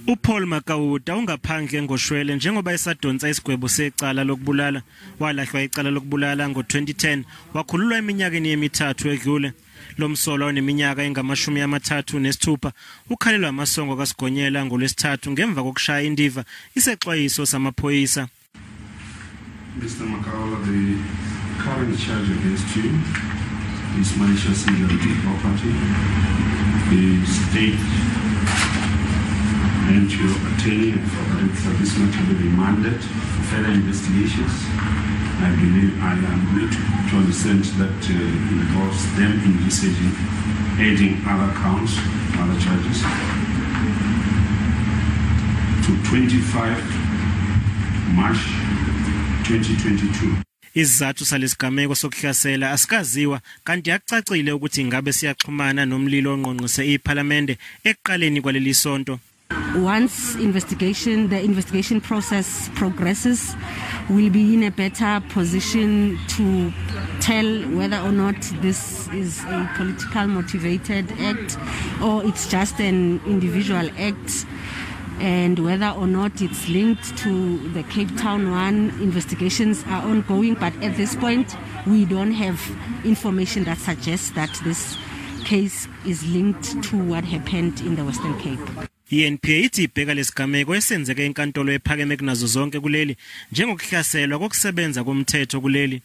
UPaul Makauta ungaphandle ngoshwele njengoba esadonsa isigwebo secala lokubulala. Walahlwa icala lokubulala ngo-2010, wakhululwa eminyakeni emithathu edlule. Lo msolwa oneminyaka engama-36 ukhalelwa amasongo kaSigonyela ngolwesithathu ngemva kokushaya indiva isexwayiso samaphoyisa. Mr. Makaula, the current charge against you is malicious injury to property. The state and your attorney have agreed that this matter be remanded for further investigations. I believe I am made to understand that involves them envisaging adding other counts, other charges, to 25 March 2022. Isizathu salesigameko sokuhlasela asikaziwa, kanti akucacile ukuthi ingabe siyaxhumana nomlilo ongqongqise iPhalamende ekuqaleni kwaleli sonto. Once the investigation process progresses, we'll be in a better position to tell whether or not this is a political motivated act or it's just an individual act, and whether or not it's linked to the Cape Town one. Investigations are ongoing, but at this point we don't have information that suggests that this case is linked to what happened in the Western Cape. I-NPA ithi ibheka lesigameko esenzeke enkantolo ephakeme kunazo zonke kuleli njengokuhlaselwa kokusebenza komthetho kuleli.